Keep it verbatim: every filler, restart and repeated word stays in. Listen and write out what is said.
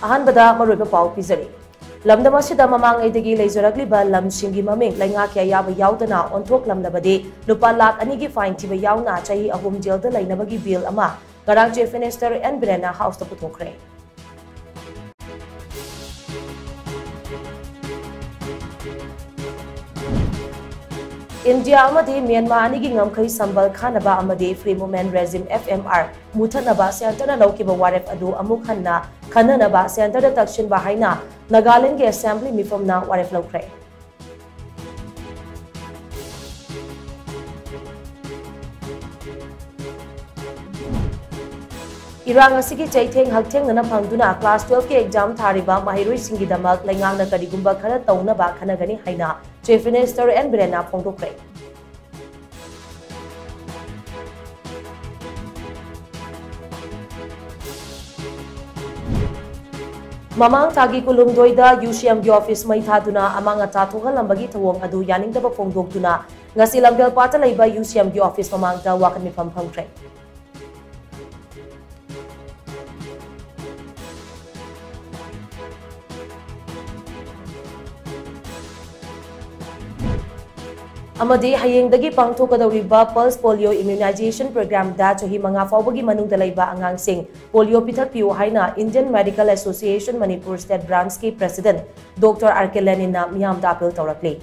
ꯑꯍꯥꯟꯕꯗ ꯃꯔꯨꯑꯣꯏꯕ ꯄꯥꯎ ꯄꯤꯖꯔꯤ꯫ ꯂꯝꯗꯝ ꯑꯁꯤꯗ ꯃꯃꯥꯡꯉꯩꯗꯒꯤ ꯂꯩꯖꯔꯛꯂꯤꯕ ꯂꯝꯁꯤꯡꯒꯤ ꯃꯃꯤꯡ ꯂꯩꯉꯥꯛꯀꯤ ꯑꯌꯥꯕ ꯌꯥꯎꯗꯅ ꯑꯣꯟꯊꯣꯛꯂꯝꯂꯕꯗꯤ ꯂꯨꯄꯥ ꯂꯥꯈ ꯑꯅꯤꯒꯤ fine ꯊꯤꯕ ꯌꯥꯎꯅ ꯆꯍꯤ ꯑꯍꯨꯝ ꯖꯦꯜꯗ ꯂꯩꯅꯕꯒꯤ ꯕꯤꯜ ꯑꯃ ꯉꯔꯥꯡ ꯆꯤꯐ ꯃꯤꯅꯤꯁꯇꯔ ꯑꯦꯟ ꯕꯤꯔꯦꯟꯅ ꯍꯥꯎꯁꯇ ꯄꯨꯊꯣꯛꯈ꯭ꯔꯦ꯫ ꯏꯟꯗꯤꯌꯥ ꯑꯃꯗꯤ ꯃ꯭ꯌꯥꯟꯃꯥꯔ ꯑꯅꯤꯒꯤ ꯉꯝꯈꯩ ꯁꯝꯕꯜ ꯈꯥꯅꯕ ꯑꯃꯗꯤ Free Movement Regime, F M R, ꯃꯨꯊꯠꯅꯕ ꯁꯦꯟꯇꯔꯅ ꯂꯧꯈꯤꯕ ꯋꯥꯔꯦꯞ ꯑꯗꯨ ꯑꯃꯨꯛ ꯍꯟꯅ ꯈꯟꯅꯅꯕ ꯁꯦꯟꯇꯔꯗ ꯇꯛꯁꯤꯟꯕ ꯍꯥꯏꯅ ꯅꯥꯒꯥꯂꯦꯟꯗꯒꯤ ꯑꯦꯁꯦꯝꯕ꯭ꯂꯤ ꯃꯤꯐꯝꯅ ꯋꯥꯔꯦꯞ ꯂꯧꯈ꯭ꯔꯦ꯫ ꯏꯔꯥꯡ ꯑꯁꯤꯒꯤ ꯆꯩꯊꯦꯡ ꯍꯛꯊꯦꯡꯅꯅ ꯐꯪꯗꯨꯅ class twelve ꯀꯤ exam ꯊꯥꯔꯤꯕ ꯃꯍꯩꯔꯣꯏꯁꯤꯡꯒꯤꯗꯃꯛ ꯂꯩꯉꯥꯛꯅ ꯀꯔꯤꯒꯨꯝꯕ ꯈꯔ ꯇꯧꯅꯕ ꯈꯟꯅꯒꯅꯤ ꯍꯥꯏꯅ ꯆꯤꯐ ꯃꯤꯅꯤꯁꯇꯔ ꯑꯦꯟ ꯕꯤꯔꯦꯟꯅ ꯐꯣꯡꯗꯣꯛꯈ꯭ꯔꯦ꯫ ꯃꯃꯥꯡ ꯊꯥꯒꯤ ꯀꯨꯟꯍꯨꯝꯗꯣꯏꯗ ꯌꯨ ꯁꯤ ꯑꯦꯝꯒꯤ ꯑꯣꯐꯤꯁ ꯃꯩ ꯊꯥꯗꯨꯅ ꯑꯃꯥꯡ ꯑꯇꯥ ꯊꯣꯛꯍꯜꯂꯝꯕꯒꯤ ꯊꯧꯑꯣꯡ ꯑꯗꯨ ꯌꯥꯅꯤꯡꯗꯕ ꯐꯣꯡꯗꯣꯛꯇꯨꯅ ꯉꯁꯤ ꯂꯝꯐꯦꯜꯄꯥꯠꯇ ꯂꯩꯕ ꯌꯨ ꯁꯤ ꯑꯦꯝꯒꯤ ꯑꯣꯐꯤꯁ ꯃꯃꯥꯡꯗ ꯋꯥꯀꯠ ꯃꯤꯐꯝ ꯐꯝꯈ꯭ꯔꯦ꯫ ꯑꯃꯗꯤ ꯍꯌꯦꯡꯗꯒꯤ ꯄꯥꯡꯊꯣꯛꯀꯗꯧꯔꯤꯕ Pulse Polio Immunization Programꯗ ꯆꯍꯤ ꯃꯉꯥ ꯐꯥꯎꯕꯒꯤ ꯃꯅꯨꯡꯗ ꯂꯩꯕ ꯑꯉꯥꯡꯁꯤꯡ polio ꯄꯤꯊꯛꯄꯤꯌꯨ ꯍꯥꯏꯅ Indian Medical Association Manipur State Branchꯀꯤ President Doctor R K Leninꯅ ꯃꯤꯌꯥꯝꯗ appeal ꯇꯧꯔꯛꯂꯤ꯫